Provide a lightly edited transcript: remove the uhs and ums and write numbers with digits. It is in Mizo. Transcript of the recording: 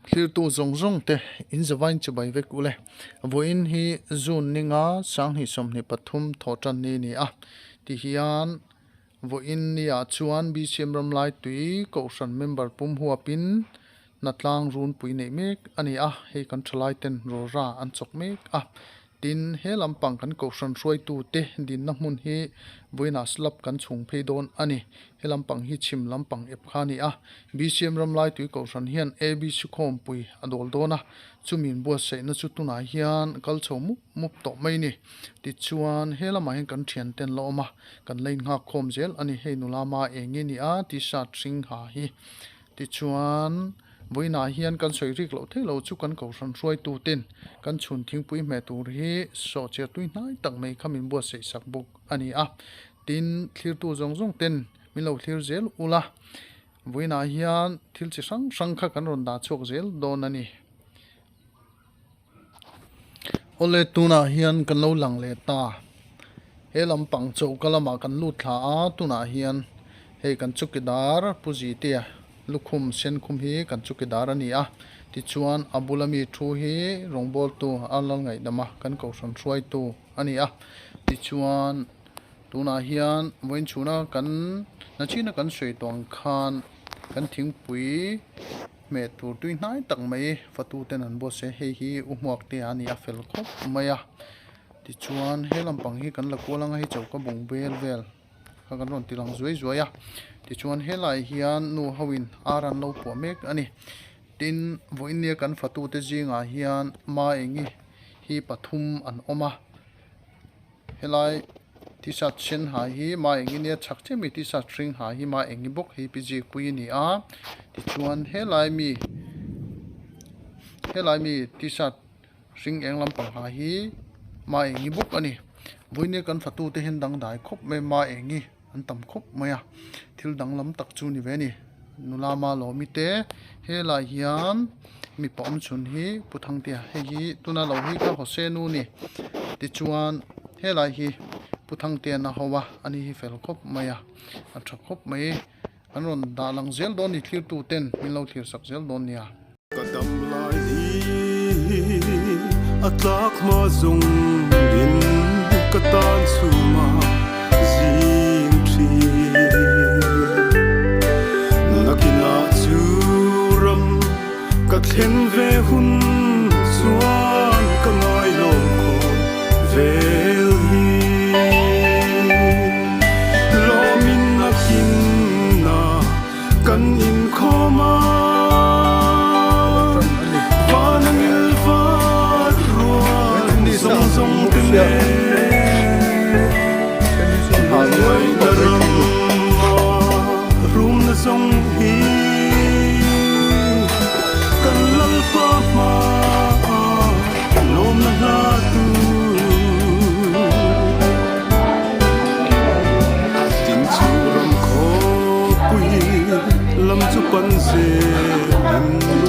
Thlirtu zawng zawng te in zavain chibai vek ule. Vawiin hi June ninga 2023 thawhtan ni a ni a. Tihian vawiin niah chuan BCM Ramlai tui Kohhran member pum huapin hnatlang runpui neih mek a ni a. Hei kan thalai ten rawra an chawk mek a. Tin, he lampang kan kohhran hruaitute dinna hmun hi vawiinah slab kan chhung phei dawn a ni. He lampang hi chhim lampang ep kha a ni a. BCM Ramlai tui kohhran hian ABC khawmpui a dawl dawn a, chumi inbuatsaihna chu tunah hian kal chho mup mup tawh mai a ni. Tichuan, he lamah hian kan thianten la awm a, kan la innghak khawm zel a ni. Hei nula ma eng nge ni a, t-shirt hring ha hi. Tichuan, vawiinah hian kan sawi rik loh theih loh chu kan kohhran hruaituten kan chhun thingpui hmeh tur hi sawhchiar tui hnai tak mai kha min buatsaih sak bawk a ni a. Tin, thlirtu zawng zawng ten min lo thlir zel ula, vawiinah hian thil chi hrang hrang kha kan rawn dah chhuak zel dawn a ni. Awle tunah hian kan lo lang leh ta, he lampang choka lamah kan lut thla a, tunah hian hei kan chukidar Pu Zitea lukhum senkhum hi kan chukidar a ni a, tichuan a bula mi thu hi rawngbawltu a lal ngaihdam a, kan kohhran hruaitu a ni a, tichuan tunah hian vawiin chhuna kan nachina kan sawi tawh ang khan kan thingpui. Hmeh tur tui hnai tak mai fatu ten an buat se hei hi u hmuak te a ni a fel khawp mai a tichuan he lampang hi kan la kual anga hei choka bung vel vel kha kan rawn ti lang zuai zuai a tichuan helai hian nu ho in ar an lo puah mek a ni tin vawiin nia kan fatu te zingah hian ma engi hi pathum an awm a. Helai t-shirt sen ha hi ma eng nia chhak chiah mi t-shirt hring ha hi ma eng bawk hi pi zikpui a ni a tichuan helai mi helai mi t-shirt hring eng lampang ha hi ma eng bawk a ni vawinia kan fatu te hian dangdai khawp mai ma eng hi an tam khawp mai a thil danglam tak chu ni ve a ni nula ma lawmi te helai hian mipa awm chhun hi pu thangtea hei hi tuna lo hi kha hawse nu a ni tichuan helai hi pu thangtea na ho a ani hi fel khawp mai a a tha khawp mai an rawn dah lang zel dawn a ni thlir tu ten min lo thlir sak zel dawn nia. Ka dam lai hi a tlak hma zung in ka tan chhuma zing thin. Nakinah chu ram ka thlen ve hun chuan ka ngai lawm khawm vel hi. Lawmin nakinah Kan inkhawm a, van a ngil vat rual zawng zawng te nen. Ngaihna ram a rumna zawng hi kan Lalpa hma a lawmna hla tu. Tin chu ram khawpui lam chu pan zelin.